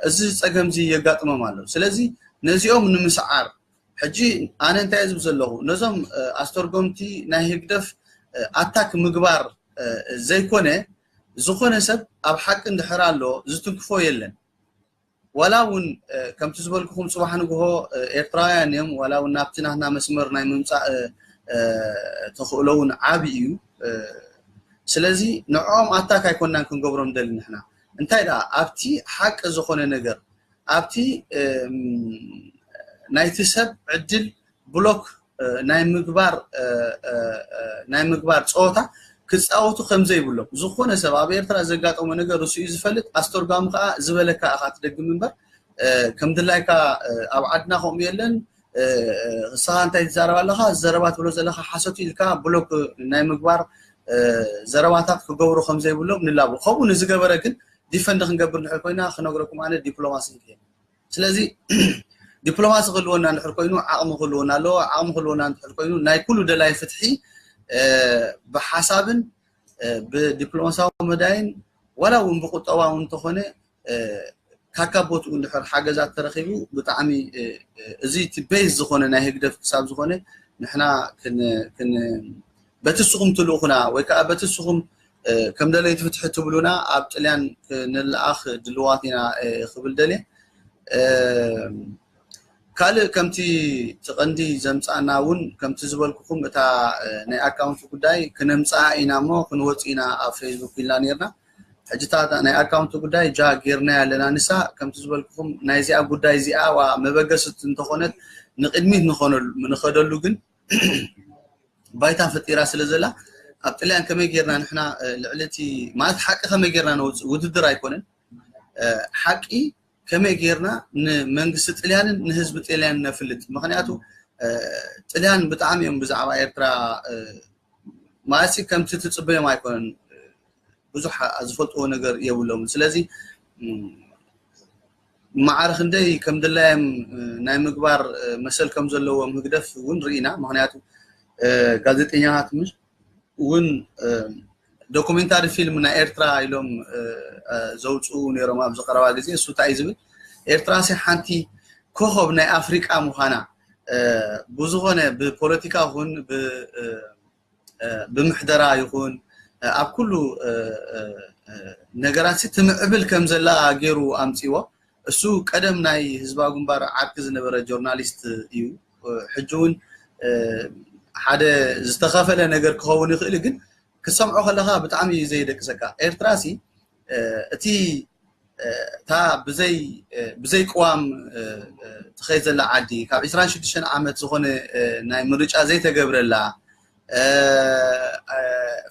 እዚ ፀገምዚ የጋጥሞም ኣሎ ስለዚ ነዚኦም ንምስዓር ሕጂ ኣነ እንታይ ዝብ ዘለኹ ነዞም ኣስተርጎምቲ ናይ ህግደፍ ኣታክ ምግባር ዘይኮነ ዝኾነ ሰብ ኣብ ሓቂ እንድሕር ኣሎ ዝትንክፎ የለን ዋላ እውን ከምቲ ዝበልኩኹም ፅባሕ ንግሆ ኤርትራውያን እዮም ዋላ እውን ናብቲ ናትና መስመር ናይ ምምፃእ ተኽእሎ እውን ዓብ እዩ ስለዚ ንዕኦም ኣታክ ኣይኮናን ክንገብሮም ደሊ ንሕና እንታይ ደኣ ኣብቲ ሓቂ ዝኾነ ነገር ኣብቲ ናይቲ ሰብ ዕድል ብሎክ ናይ ምግባር ናይ ምግባር ፀወታ ክፃወቱ ከም ዘይብሎም ዝኾነ ሰብ ኣብ ኤርትራ ዘጋጠሞ ነገር እሱ እዩ ዝፈልጥ ኣስተርጓሚ ከዓ ዝበለካ ኢኻ ትደግም እምበር ከም ድላይካ ኣብ ዓድና ከምኡ የለን ንስኻ እንታይ ትዛረብ ኣለኻ ዘረባ ትብሎ ዘለኻ ሓሰቱ ኢልካ ብሎክ ናይ ምግባር ዘረባታት ክገብሩ ከም ዘይብሎም ንላቦ ከምኡ ንዝገበረ ግን ዲፈንድ ክንገብር ንሕር ኮይና ክነግረኩም ኣነ ዲፕሎማሲ ስለዚ ዲፕሎማሲ ክህልወና እንድሕር ኮይኑ ዓቕሚ ክህልወና ኣለዎ ዓቕሚ ክህልወና እንድሕር ኮይኑ ናይ ኩሉ ደላይ ፍትሒ ብሓሳብን ብዲፕሎማሲያዊ መዳይን ዋላ እውን ብቁጠባዊ እንተኾነ ካካ ቦትኡ እንድሕር ሓገዛት ተረኺቡ ብጣዕሚ እዚ እቲ ቤዝ ዝኾነ ናይ ህግደፍ ክሳብ ዝኾነ ንሕና በቲ ንስኹም ትልእኹና ወይ ከዓ በቲ ንስኹም ከም ደለይቲ ፍትሒ ትብሉና ኣብ ጥልያን ክንለኣኽ ድልዋት ኢና ክብል ደልየ። ካልእ ከምቲ እቲ ቀንዲ ዘምፃና እውን ከምቲ ዝበልኩኹም እታ ናይ ኣካውንቲ ጉዳይ ክነምፅኣ ኢና እሞ ክንወፅ ኢና ኣብ ፌስቡክ ኢልና ነርና። ሕጂ እታ ናይ ኣካውንቲ ጉዳይ ጃ ጌርና ኣለና። ንሳ ከምቲ ዝበልኩኹም ናይዚኣ ጉዳይ እዚኣ ዋ መበገስት እንተኾነት ንቅድሚት ንኸደሉ ግን ባይታ ፈጢራ ስለ ዘላ ኣብ ጥልያን ከመይ ጌርና ንሕና ልዕሊ እቲ ማለት ሓቂ ከመይ ጌርና ነውፅእ ውድድር ኣይኮነን። ሓቂ ከመይ ጌርና ንመንግስቲ ጥልያንን ንህዝቢ ጥልያንን ነፍልጥ። ምክንያቱ ጥልያን ብጣዕሚ እዮም ብዛዕባ ኤርትራ ማለት ከምቲ ትፅበዮም ኣይኮነን። ብዙሕ ዝፈልጥዎ ነገር የብሎም። ስለዚ ማዕረ ክንደይ ከም ድላዮም ናይ ምግባር መሰል ከም ዘለዎም ህግደፍ እውን ርኢና። ምክንያቱ ጋዜጠኛታት እውን ዶኩሜንታሪ ፊልም ናይ ኤርትራ ኢሎም ዘውፅኡ ነይሮም ኣብዚ ቀረባ ግዜ። እሱ እንታይ እዩ ዝብል? ኤርትራ ሲ ሓንቲ ኮኸብ ናይ ኣፍሪቃ ምዃና ብዝኾነ ብፖለቲካ ይኹን ብምሕደራ ይኹን ኣብ ኩሉ ነገራት ትምዕብል ከም ዘላ ገይሩ ኣምፅዎ። እሱ ቀደም ናይ ህዝባዊ ግንባር ዓርኪ ዝነበረ ጆርናሊስት እዩ። ሕጂ እውን ሓደ ዝተኸፈለ ነገር ክኸውን ይኽእል፣ ግን ክትሰምዖ ከለኻ ብጣዕሚ እዩ ዘየደቅሰካ። ኤርትራ ሲ እቲ እታ ብዘይ ብዘይ ቅዋም ትኸይድ ዘላ ዓዲ ካብ ዕስራን ሽዱሽተን ዓመት ዝኾነ ናይ ምርጫ ዘይተገብረላ፣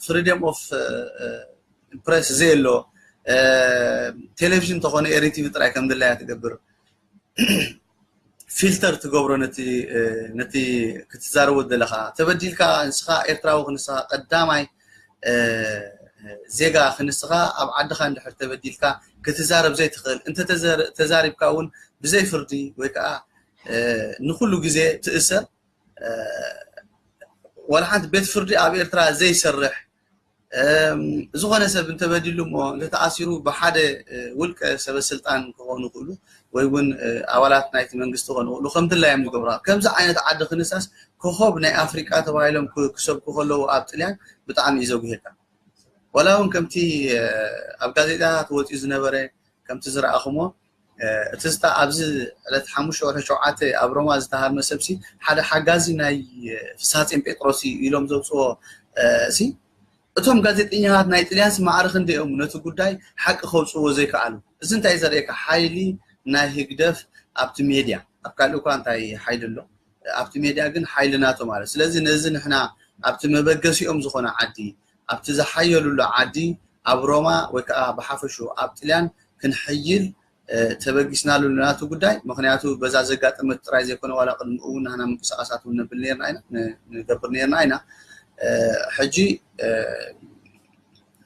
ፍሪደም ኦፍ ፕረስ ዘየሎ፣ ቴሌቪዥን እንተኾነ ኤሪቲቪ ጥራይ ከም ድላያ ትገብር፣ ፊልተር ትገብሮ ነቲ ነቲ ክትዛረቦ ዘለኻ። ተበዲልካ ንስኻ ኤርትራዊ ክንስኻ ቀዳማይ ዜጋ ክንስኻ ኣብ ዓድኻ እንድሕር ተበዲልካ ክትዛረብ ዘይትኽእል፣ እንተ ተዛሪብካ እውን ብዘይ ፍርዲ ወይ ከዓ ንኩሉ ግዜ ትእሰር። ዋላ ሓንቲ ቤት ፍርዲ ኣብ ኤርትራ ዘይሰርሕ፣ ዝኾነ ሰብ እንተበዲሉ እሞ እንተተኣሲሩ ብሓደ ውልቀ ሰበ ስልጣን ክኾኑ ይኽእሉ ወይ እውን ኣባላት ናይቲ መንግስቲ ክኾኑ ይኽእሉ፣ ከም ድላዮም ይገብሩ። ከምዚ ዓይነት ዓዲ ክንሳስ ኮኸብ ናይ ኣፍሪቃ ተባሂሎም ክሰብኩ ከለዉ ኣብ ጥልያን ብጣዕሚ እዩ ዘጉሄካ። ዋላ እውን ከምቲ ኣብ ጋዜጣታት ወፂኡ ዝነበረ ከምቲ ዝረኣኹሞ እቲ ዝታ ኣብዚ ዕለት ሓሙሽተ ወርሒ ሸውዓተ ኣብ ሮማ ዝተሃርመ ሰብሲ ሓደ ሓጋዚ ናይ ፍስሃ ጼን ጴጥሮስ እዩ ኢሎም ዘውፅዎ ሲ እቶም ጋዜጠኛታት ናይ ጥልያንሲ ማዕረ ክንደይ እዮም ነቲ ጉዳይ ሓቂ ከውፅዎ ዘይከኣሉ? እዚ እንታይ ዘርእየካ? ሓይሊ ናይ ህግደፍ ኣብቲ ሜድያ፣ ኣብ ካልእ እኳ እንታይ ሓይሊ ኣሎ፣ ኣብቲ ሜድያ ግን ሓይሊ ናቶ ማለት። ስለዚ ነዚ ንሕና ኣብቲ መበገሲኦም ዝኾነ ዓዲ፣ ኣብቲ ዝሓየሉሉ ዓዲ፣ ኣብ ሮማ ወይ ከዓ ብሓፈሹ ኣብ ጥልያን ክንሕይል ተበጊስናሉ ናቱ ጉዳይ። ምክንያቱ በዛ ዘጋጠመት ጥራይ ዘይኮነ ዋላ ቅድሚ እውን ናህና ምንቅስቃሳት እውን ነብል ነርና ኢና ንገብር ነርና ኢና። ሕጂ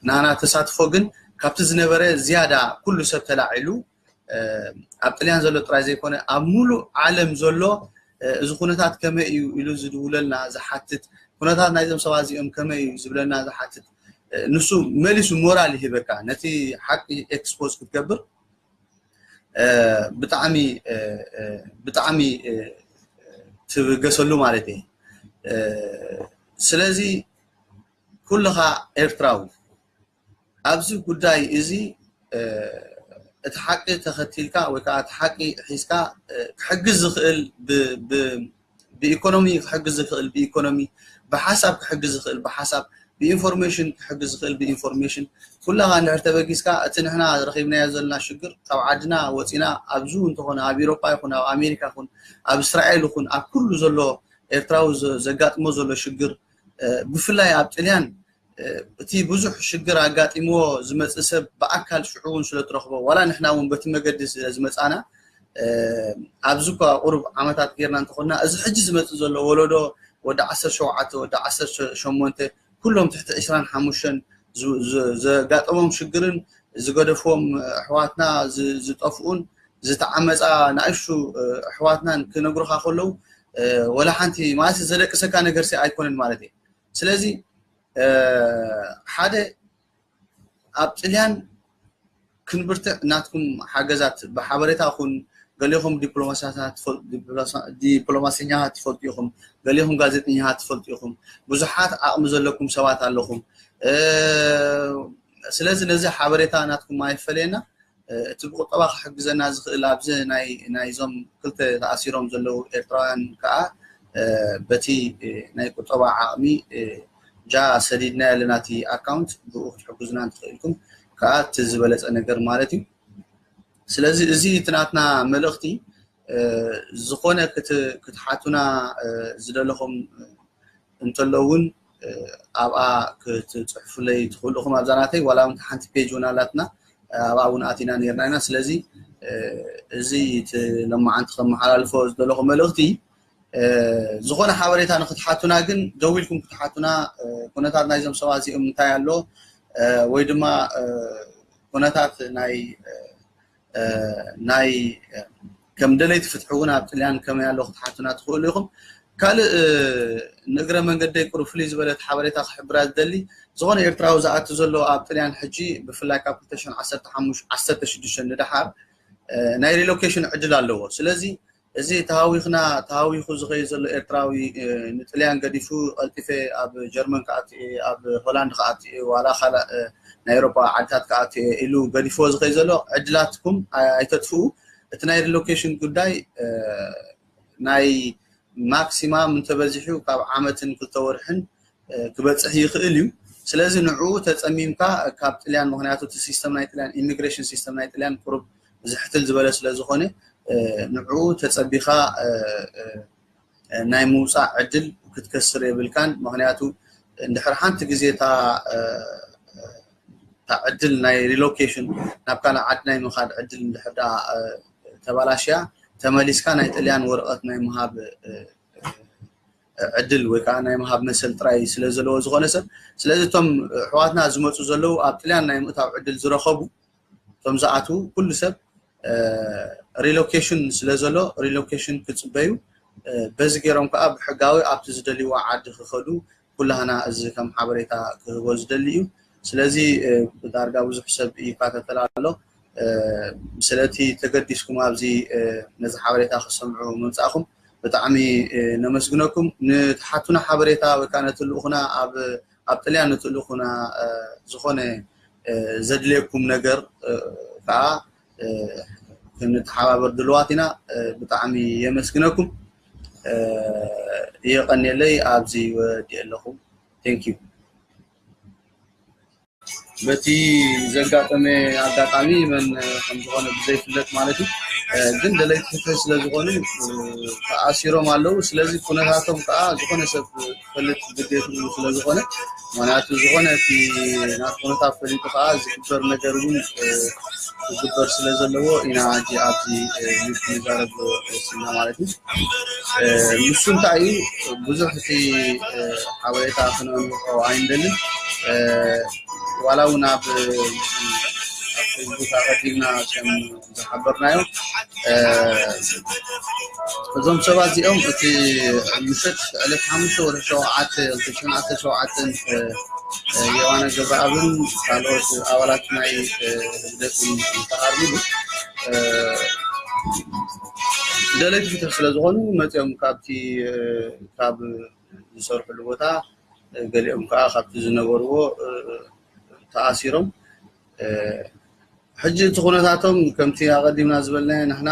ናና ተሳትፎ ግን ካብቲ ዝነበረ ዝያዳ ኩሉ ሰብ ተላዒሉ ኣብ ጥልያን ዘሎ ጥራይ ዘይኮነ ኣብ ሙሉእ ዓለም ዘሎ እዚ ኩነታት ከመይ እዩ ኢሉ ዝድውለልና ዝሓትት፣ ኩነታት ናይዞም ሰባት እዚኦም ከመይ እዩ ዝብለና ዝሓትት፣ ንሱ መሊሱ ሞራል ይህበካ ነቲ ሓቂ ኤክስፖዝ ክትገብር ብጣዕሚ ብጣዕሚ ትብገሰሉ ማለት እየ። ስለዚ ኩልኻ ኤርትራዊ ኣብዚ ጉዳይ እዚ እቲ ሓቂ ተኸቲልካ ወይ ከዓ እቲ ሓቂ ሒዝካ ክሕግዝ ዝኽእል ብኢኮኖሚ ክሕግዝ ዝኽእል ብኢኮኖሚ፣ ብሓሳብ ክሕግዝ ዝኽእል ብሓሳብ፣ ብኢንፎርሜሽን ክሕግዝ ዝኽእል ብኢንፎርሜሽን፣ ኩላኻ እንድሕር ተበጊስካ እቲ ንሕና ረኺብናዮ ዘለና ሽግር ካብ ዓድና ወፂና ኣብዚ እውን እንተኾነ ኣብ ኢሮፓ ይኹን ኣብ ኣሜሪካ ይኹን ኣብ እስራኤል ይኹን ኣብ ኩሉ ዘሎ ኤርትራዊ ዘጋጥሞ ዘሎ ሽግር ብፍላይ ኣብ ጥልያን እቲ ብዙሕ ሽግር ኣጋጢምዎ ዝመፅእ ሰብ ብኣካል ሽዑ እውን ስለ ትረኽቦ ዋላ ንሕና እውን በቲ መገዲ ስለ ዝመፃና ኣብዚ እኳ ቁሩብ ዓመታት ጌርና እንተኾንና እዚ ሕጂ ዝመፅእ ዘሎ ወለዶ ወዲ ዓሰርተ ሸውዓተ ወዲ ዓሰርተ ሸሞንተ ኩሎም ትሕቲ ዕስራን ሓሙሽተን ዘጋጠሞም ሽግርን ዝገደፍዎም ኣሕዋትና ዝጠፍኡን ዝተዓመፃ ንኣሽቱ ኣሕዋትናን ክነግሩኻ ከለዉ ወላ ሓንቲ ማለት ዘደቅሰካ ነገር ሲ ኣይኮነን ማለት እየ። ስለዚ ሓደ ኣብ ጥልያን ክንብርትዕ ናትኩም ሓገዛት ብሓበሬታ ኹን ገሊኹም ዲፕሎማሰኛታት ትፈልጡ ኢኹም፣ ገሊኹም ጋዜጠኛታት ትፈልጡ ኢኹም። ብዙሓት ዓቕሚ ዘለኩም ሰባት ኣለኹም። ስለዚ ነዚ ሓበሬታ ናትኩም ኣይፈለየና። እቲ ብቁጠባ ክሕግዘና ዝኽእል ኣብዚ ናይዞም ክልተ ተኣሲሮም ዘለዉ ኤርትራውያን ከዓ በቲ ናይ ቁጠባ ዓቕሚ ጃ ሰዲድና ያለና እቲ ኣካውንት ብኡ ክትሕግዙና እንትኽእልኩም ከዓ እቲ ዝበለፀ ነገር ማለት እዩ። ስለዚ እዚ እቲ ናትና መልእኽቲ ዝኾነ ክትሓቱና ዝደለኹም እንተሎ እውን ኣብኣ ክትፅሕፉለይ ትኽእሉ ኢኹም። ኣብዛ ናተይ ዋላ እውን ሓንቲ ፔጅ እውን ኣላትና ኣብኣ እውን ኣቲና ነርና ኢና። ስለዚ እዚ እቲ ለማዓንቲ ከመሓላልፎ ዝደለኹ መልእኽቲ ዝኾነ ሓበሬታ ንክትሓቱና ግን ደዊልኩም ክትሓቱና ኩነታት ናይዞም ሰባት እዚኦም እንታይ ኣሎ ወይ ድማ ኩነታት ናይ ናይ ከም ደለይቲ ፍትሒ እውን ኣብ ጥልያን ከመይ ኣሎ ክትሓቱና ትኽእሉ ኢኹም። ካልእ ንእግረ መንገደይ ቁሩብ ፍልይ ዝበለት ሓበሬታ ክሕብራ ዝደሊ ዝኾነ ኤርትራዊ ዝኣቱ ዘሎ ኣብ ጥልያን ሕጂ ብፍላይ ካብ ክልተ ሽሕን ዓሰርተ ሓሙሽተ ዓሰርተ ሽዱሽተ ንደሓር ናይ ሪሎኬሽን ዕድል ኣለዎ። ስለዚ እዚ ተሃዊኽና ተሃዊኹ ዝኸይድ ዘሎ ኤርትራዊ ንጥልያን ገዲፉ ቀልጢፈ ኣብ ጀርመን ክኣቱ እየ፣ ኣብ ሆላንድ ክኣቱ እየ፣ ዋላ ካልእ ናይ ኤውሮጳ ዓድታት ክኣቱ እየ ኢሉ ገዲፍዎ ዝኸይድ ዘሎ ዕድላትኩም ኣይተጥፍኡ። እቲ ናይ ሪሎኬሽን ጉዳይ ናይ ማክሲማም እንተበዚሑ ካብ ዓመትን ክልተ ወርሕን ክበፅሕ ይኽእል እዩ። ስለዚ ንዕኡ ተፀሚምካ ካብ ጥልያን፣ ምክንያቱ እቲ ሲስተም ናይ ጥልያን ኢሚግሬሽን ሲስተም ናይ ጥልያን ቁሩብ ዝሕትል ዝበለ ስለ ዝኾነ ንዕኡ ተፀቢኻ ናይ ምውፃእ ዕድል ክትከስር የብልካን። ምክንያቱ እንድሕር ሓንቲ ግዜ እታ ዕድል ናይ ሪሎኬሽን ናብ ካልእ ዓዲ ናይ ምኻድ ዕድል እንድሕር ደኣ ተባላሽያ ተመሊስካ ናይ ጥልያን ወረቐት ናይ ምሃብ ዕድል ወይ ከዓ ናይ ምሃብ መሰል ጥራይ ስለ ዘለዎ ዝኾነ ሰብ። ስለዚ እቶም ኣሕዋትና ዝመፁ ዘለዉ ኣብ ጥልያን ናይ ምእታው ዕድል ዝረኸቡ እቶም ዝኣትዉ ኩሉ ሰብ ሪሎኬሽን ስለ ዘሎ ሪሎኬሽን ክፅበዩ በዚ ገይሮም ከዓ ብሕጋዊ ኣብቲ ዝደልይዎ ዓዲ ክኸዱ ኩላህና እዚ ከም ሓበሬታ ክህቦ ዝደሊ እዩ። ስለዚ ዳርጋ ብዙሕ ሰብ ይከታተል ኣሎ። ስለቲ ተገዲስኩም ኣብዚ ነዚ ሓበሬታ ክሰምዑ ምምፃእኹም ብጣዕሚ ነመስግነኩም። ንትሓቱና ሓበሬታ ወይ ከዓ ነቲ ልኡኹና ኣብ ኣብ ጥልያን ንትልእኹና ዝኾነ ዘድልየኩም ነገር ከዓ ክንተሓባበር ድልዋት ኢና። ብጣዕሚ የመስግነኩም። የቐንየለይ። ኣብዚ ወዲኤ ኣለኹ። Thank you። በቲ ዘጋጠመ ኣጋጣሚ መን ከም ዝኾነ ብዘይፍለጥ ማለት እዩ፣ ግን ደለይቲ ፍትሒ ስለ ዝኾኑ ተኣሲሮም ኣለዉ። ስለዚ ኩነታቶም ከዓ ዝኾነ ሰብ ክፈልጥ ግዴትኡ ስለ ዝኾነ፣ ምክንያቱ ዝኾነ እቲ ናቲ ኩነታት ፈሊጡ ከዓ ዝግበር ነገር እውን ክግበር ስለ ዘለዎ ኢና ሕጂ ኣብዚ ንዛረብ ወሲንና ማለት እዩ። ንሱ እንታይ እዩ ብዙሕ እቲ ሓበሬታ ክነንውሖ ኣይንደልን። ዋላ እውን ኣብ ፌስቡክ ኣቐዲምና ከም ዝሓበርናዮ እዞም ሰባት እዚኦም እቲ ምሸት ዕለት ሓሙሽተ ወርሒ ሸውዓተ ክልተ ሽሕን ዓሰርተ ሸውዓተን የዋነ ገብረኣብን ካልኦት ኣባላት ናይ ህግደፍን ዝተኣርምሉ ደለይቲ ፍትሒ ስለ ዝኾኑ መፂኦም ካብቲ ካብ ዝሰርሕሉ ቦታ ገሊኦም ከዓ ካብቲ ዝነበርዎ ተኣሲሮም ሕጂ እቲ ኩነታቶም ከምቲ ኣቐዲምና ዝበልናዮ ንሕና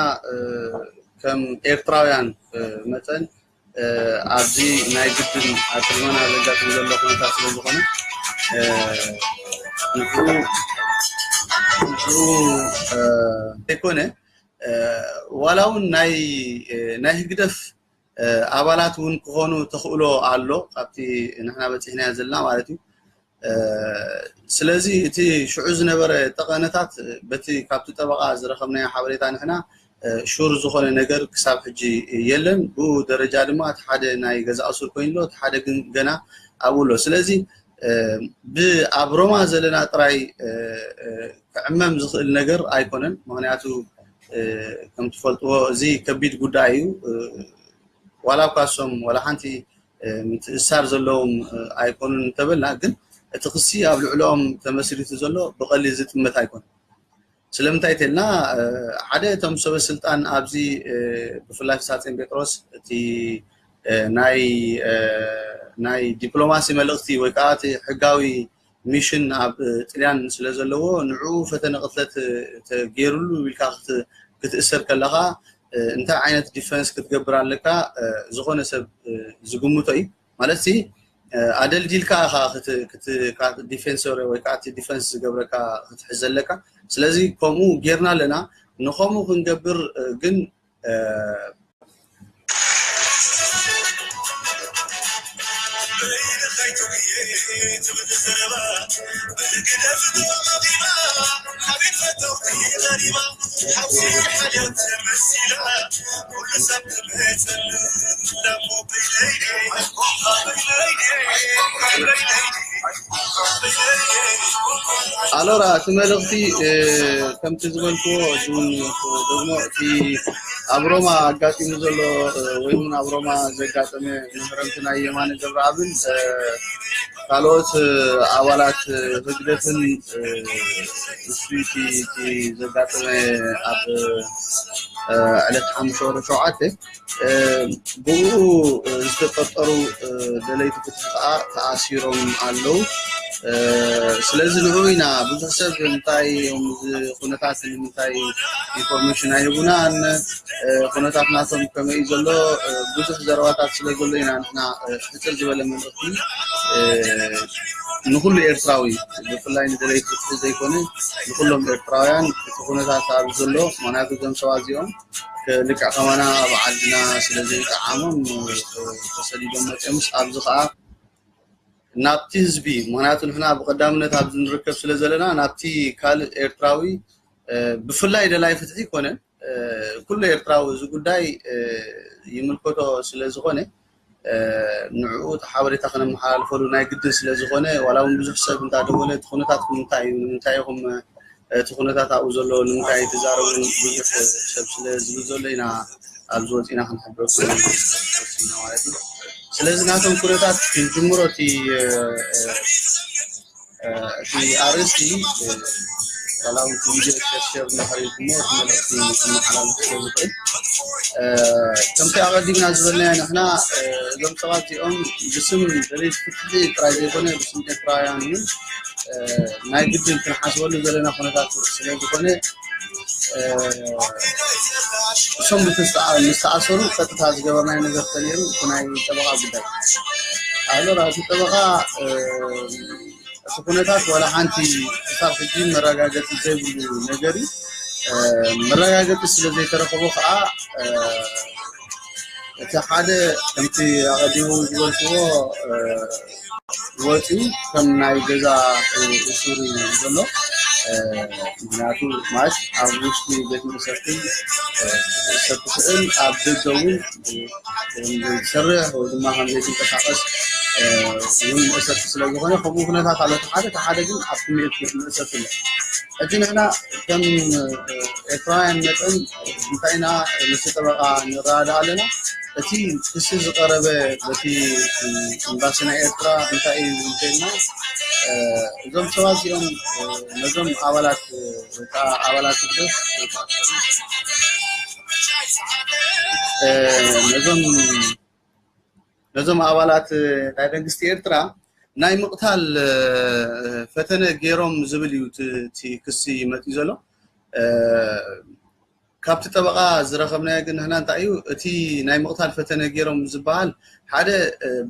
ከም ኤርትራውያን መጠን ኣብዚ ናይ ግድን ኣብ ቅድመና ዘጋጥም ዘሎ ኩነታት ስለ ዝኾነ ንዕኡ ንዕኡ ዘይኮነ ዋላ እውን ናይ ናይ ህግደፍ ኣባላት እውን ክኾኑ ተኽእሎ ኣሎ ካብቲ ንሕና በፂሕናዮ ዘለና ማለት እዩ። ስለዚ እቲ ሽዑ ዝነበረ ጠቐነታት በቲ ካብቲ ጠበቓ ዝረኸብናዮ ሓበሬታ ንሕና ሹር ዝኾነ ነገር ክሳብ ሕጂ የለን። ብኡ ደረጃ ድማ እቲ ሓደ ናይ ገዛእ ሱር ኮይኑ ኣሎ፣ እቲ ሓደ ግን ገና ኣብኡ ኣሎ። ስለዚ ብኣብ ሮማ ዘለና ጥራይ ክዕመም ዝኽእል ነገር ኣይኮነን። ምክንያቱ ከም ትፈልጥዎ እዚ ከቢድ ጉዳይ እዩ። ዋላ እኳ እሶም ዋላ ሓንቲ ምትእሳር ዘለዎም ኣይኮኑን እንተበልና ግን እቲ ክሲ ኣብ ልዕሊኦም ተመስሪቱ ዘሎ ብቐሊል ዝጥመት ኣይኮነን። ስለምንታይ ተልና ሓደ እቶም ሰበ ስልጣን ኣብዚ ብፍላይ ሳጼን ጴጥሮስ እቲ ናይ ናይ ዲፕሎማሲ መልእኽቲ ወይ ከዓ እቲ ሕጋዊ ሚሽን ኣብ ጥልያን ስለ ዘለዎ ንዕኡ ፈተነ ቅትለት ተገይሩሉ ኢልካ ክትእሰር ከለኻ እንታይ ዓይነት ዲፈንስ ክትገብር ኣለካ ዝኾነ ሰብ ዝግምቶ እዩ ማለት ሲ ኣደልዲልካ ኢኻ ዲፌንሰር ወይ ከዓ ዲፈንስ ዝገብረካ ክትሕዝ ዘለካ። ስለዚ ከምኡ ጌርና ኣለና። ንኸምኡ ክንገብር ግን ኣሎራ እቲ መልእኽቲ ከምቲ ዝበልክዎ እውን ደግሞ እቲ ኣብ ሮማ ኣጋጢሙ ዘሎ ወይ እውን ኣብ ሮማ ዘጋጠመ ምህረምቲ ናይ የማነ ገብረኣብን ካልኦት ኣባላት ህግደፍን እሱ እቲ ዘጋጠመ ኣብ ዕለት ሓሙሽተ ወርሒ ሸውዓተ ብኡ ዝተጠርጠሩ ደለይቲ ፍትሒ ከዓ ተኣሲሮም ኣለዉ። ስለዚ ንዑ ኢና ብዙሕ ሰብ እንታይ እዮም እዚ ኩነታት ንምንታይ ኢንፎርሜሽን ኣይህቡናን ኩነታት ናቶም ከመይ እዩ ዘሎ ብዙሕ ዘረባታት ስለ ዘሎ ኢና ንሕና ሕፅር ዝበለ መልእኽቲ ንኩሉ ኤርትራዊ ብፍላይ ንደለይቲ ፍትሒ ዘይኮነ ንኩሎም ኤርትራውያን እቲ ኩነታት ኣብ ዘሎ ምክንያቱ እዞም ሰባት እዚኦም ልክዕ ከማና ኣብ ዓድና ስለ ዘይጠዓሞም ተሰዲዶም መፅኦምስ ኣብዚ ከዓ ናብቲ ህዝቢ ምክንያቱ ንሕና ብቀዳምነት ኣብዚ ንርከብ ስለ ዘለና ናብቲ ካልእ ኤርትራዊ ብፍላይ ደላይ ፍትሒ ይኮነን ኩሉ ኤርትራዊ እዚ ጉዳይ ይምልከቶ ስለ ዝኾነ ንዕኡ እቲ ሓበሬታ ክነመሓላልፈሉ ናይ ግድን ስለ ዝኾነ ዋላ እውን ብዙሕ ሰብ እንዳደወለ እቲ ኩነታት ንምንታይ እዩ ንምንታይ ኢኹም እቲ ኩነታት ኣብኡ ዘሎ ንምንታይ ትዛረቡ ብዙሕ ሰብ ስለ ዝብል ዘሎ ኢና ኣብዚ ወፂና ክንሕብረኩም ወሲና ማለት እዩ። ስለዚ ናቶም ኩነታት ክንጅምሮ እቲ እቲ ኣርእስቲ ዋላ እውን እቲ ቪድዮ ሸርሸር እናኸሪልኩሞ እቲ መልእኽቲ ክመሓላልፍ ስለ ዝኽእል ከምቲ ኣቐዲምና ዝበልናዮ ንሕና እዞም ሰባት እዚኦም ብስም ደለይቲ ፍትሒ ጥራይ ዘይኮነ ብስም ኤርትራውያን እውን ናይ ግድን ክንሓስበሉ ዘለና ኩነታት ስለ ዝኾነ እሶም ምስ ተኣሰሩ ቀጥታ ዝገበርናዮ ነገር ተነይሩ እቲ ናይ ጠበቓ ጉዳይ ኣሎ እቲ ጠበቓ እቲ ኩነታት ዋላ ሓንቲ ክሳብ ሕጂ መረጋገፂ ዘይብሉ ነገር እዩ መረጋገፂ ስለ ዘይተረኸቦ ከዓ እቲ ሓደ ከምቲ ኣቐዲሙ ዝበልክዎ ወፂኡ ከም ናይ ገዛ እሱር እዩ ዘሎ ምክንያቱ ማለት ኣብ ውሽጢ ቤት መእሰርቲ ሰብ ክስእል ኣብ ደገ እውን ዝሰርሕ ወይ ድማ ከም ዘይትንቀሳቀስ እውን መእሰርቲ ስለ ዝኾነ ከምኡ ኩነታት ኣሎ ሓደ ሓደ ግን ኣብ ትምህርቲ መእሰርቲ ኣሎ ሕጂ ንሕና ከም ኤርትራውያን መጠን እንታይ ኢና ምስ ጠበቃ ንረዳዳ ኣለና እቲ ክሲ ዝቀረበ በቲ ኤምባሲ ናይ ኤርትራ እንታይ እዩ እንተልና እዞም ሰባት እዚኦም ነዞም ኣባላት ኣባላት ነዞም ነዞም ኣባላት ናይ መንግስቲ ኤርትራ ናይ ምቕታል ፈተነ ገይሮም ዝብል እዩ እቲ ክሲ መፅኡ ዘሎ ካብቲ ጠበቓ ዝረኸብናዮ ግን ንሕና እንታይ እዩ እቲ ናይ ምቕታል ፈተነ ገይሮም ዝበሃል ሓደ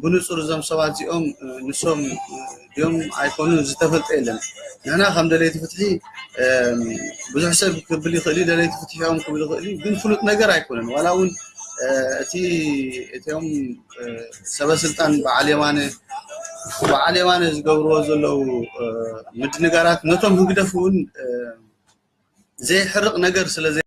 ብንፁር እዞም ሰባት እዚኦም ንሶም ድዮም ኣይኮኑን ዝተፈልጠ የለን ንሕና ከም ደለይቲ ፍትሒ ብዙሕ ሰብ ክብል ይኽእል እዩ ደለይቲ ፍትሒ እዮም ክብል ይኽእል እዩ ግን ፍሉጥ ነገር ኣይኮነን ዋላ እውን እቲ እቲኦም ሰበ ስልጣን በዓል የማነ በዓል የማነ ዝገብርዎ ዘለዉ ምድንጋራት ነቶም ህግደፍ እውን ዘይሕርቕ ነገር ስለ